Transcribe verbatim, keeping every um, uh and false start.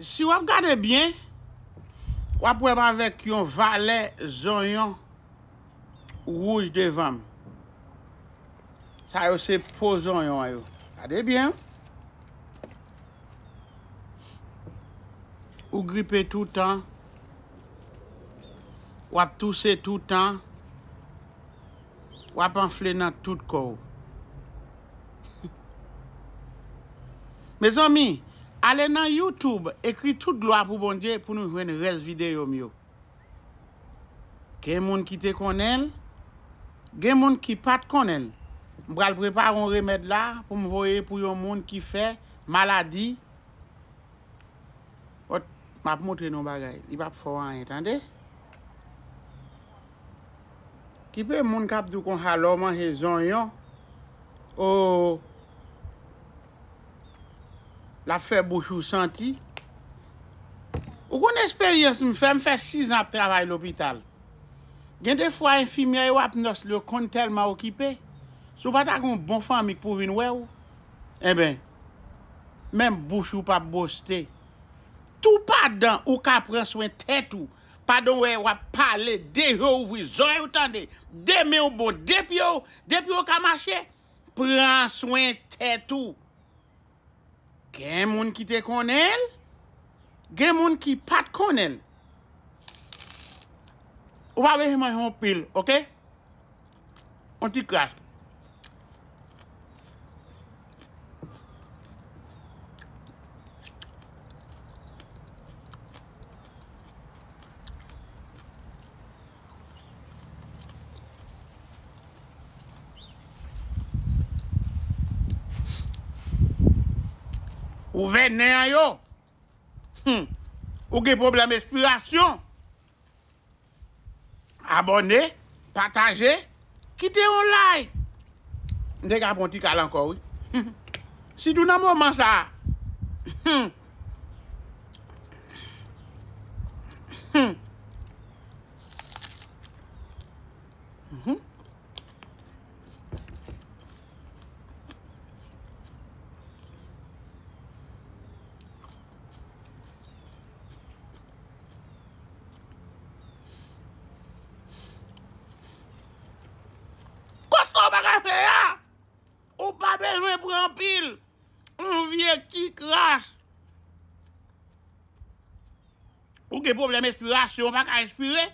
Si w ap gade byen, w ap wè m avèk yon valè zonyon wouj devan m. Sa yo se po zonyon an yo. Gade byen. Ou gripe toutan. W ap touse toutan. W ap anfle nan tout kò w. Mezanmi, ale nan YouTube, ekri tout glwa pou Bondye pou nou jwenn rès videyo m yo. Gen moun ki te konnen l, gen moun ki pa t konnen l. M pral prepare yon remèd la pou m voye pou yon moun ki fè maladi. Ot, m ap montre nou yon bagay. Li p ap fè w anyen, tande? Kipe moun k ap di w konsa lè w manje zonyon, o, l ap fè bouch ou santi. Ou konn esperyans m fè, m fè sis an ap travay lopital. Gen de fwa enfimyè yo ap nòs yo konn tèlman okipe. Si w pa ta gen yon bon fanmi k pou vin wè w, enben, menm bouch ou p ap boste. Tou padan ou ka pran swen tèt ou, padan w wè w ap pale, de je w ouvri, zòrèy ou tande, de men w bon, de pye w, de pye w ka mache, pran swen tèt ou. Gen moun ki te konnen l, gen moun ki pa t konnen l. Ou pa bezwen manje yon pil, oke? Yon ti kras. Ouvè nen an yo. Hmm. Ou gen pwoblèm espirasyon. Abòne, pataje, kite yon like. M te ka pran ti kal ankò, wi. Sitou nan moman sa a. Hmm. Hmm. Mhm. Kote w pa ka fè a? Ou pa bezwen pran anpil. Yon vye ti kras. Ou gen pwoblèm espirasyon, ou pa ka espire.